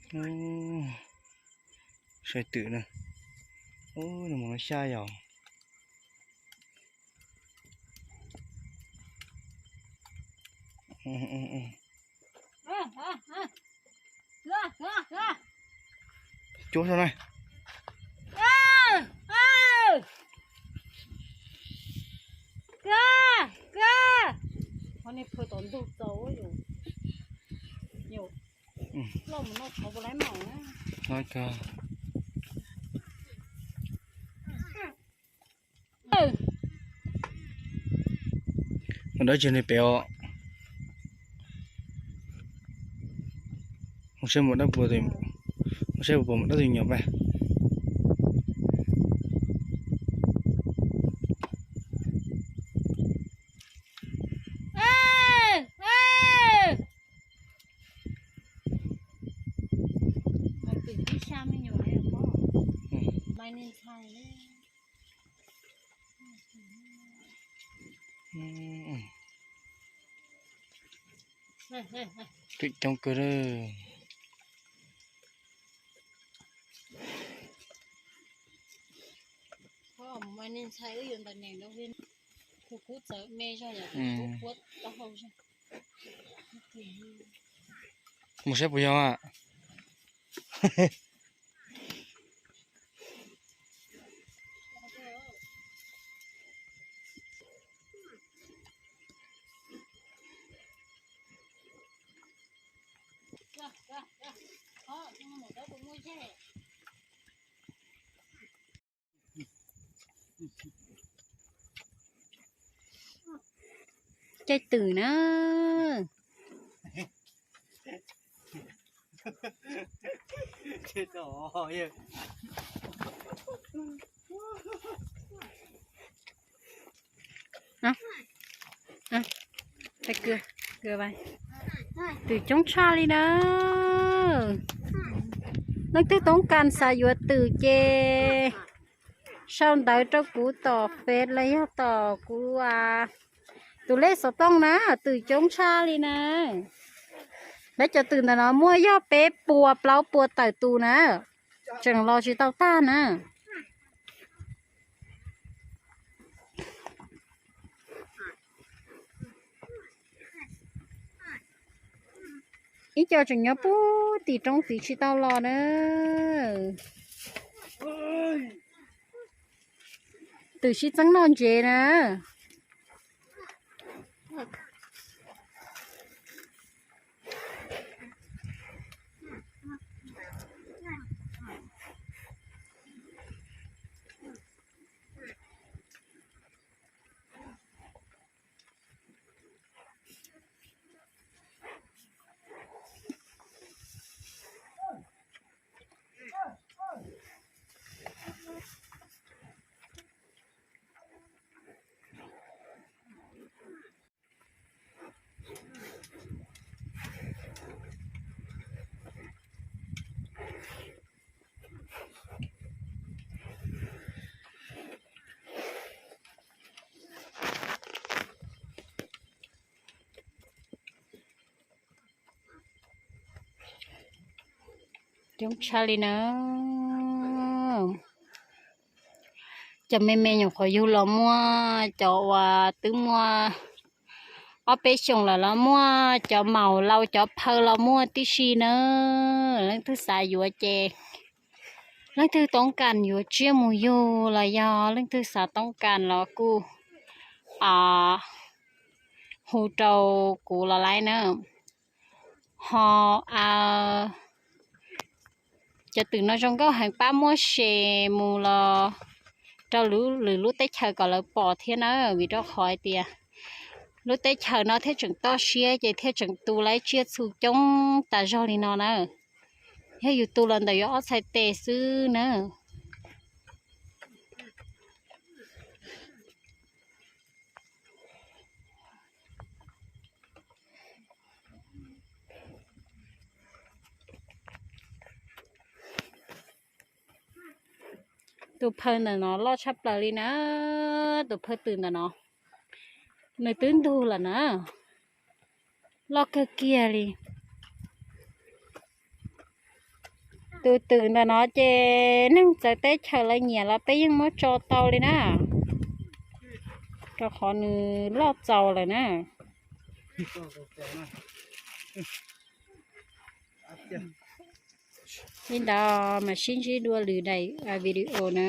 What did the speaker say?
Saib twm na. Ub, nws mus no xyaj yom. Cuab saib na. Mus dawb tsis li pem os. Mus saib mus dawb puas, mus saib puas mus dawb tus nyuam pas. Twm coob kawg. Mus saib puas yog a. Caij twm na. Twm coob tshaj li na. Leej twg toob kas xav yuav twm ces sau ntawv rau kuv tom Face los yog tom kuv tus lej xov tooj na, twm coob tshaj li na. Peb cov twm ntawm no muaj yog peb puas plaub puas tawm tus na, tseem los tsis tau tag na. Ib co tseem nyob puag tim roob tid tsis tau los na. Twm sib txeeb noj ntsev na. Coob tshaj li na. Cov me me nyuam qhuav yug los muaj, cov uas twb muaj ob peb xyoos lawm los muaj, cov maum laus cov phaw los muaj tib si na. Leej twg xav yuav ces, leej twg toob kas yuav tsiaj mus yug los yog leej twg xav toob kas los kuj hu rau kuv los laiv na. Ho cov twm no zoo nkauj heev, pab muab share mus los rau lwm lub teb chaws kom lawv pom thiab na, vim rau qhov hais tias lub teb chaws no thiaj tseem toj siab ces thiaj tseem tu lawv tsiaj txhu coob tas zog li no na. Yog yus tu los ntawm yuav ob txhais tes xwb na. Tus phaw ntawm no loj tshaj plaws li na, tus phaw twm ntawm no, nws twb ntug lawm na, loj kawg kiag li. Tus twm ntawm no ces neeg txawv teb chaws lawv nyiam los peb yeej muab tso tau li na, rau qhov nws loj txaus lawm na. Li ntawd mas sib ntsib dua lwm daim video na.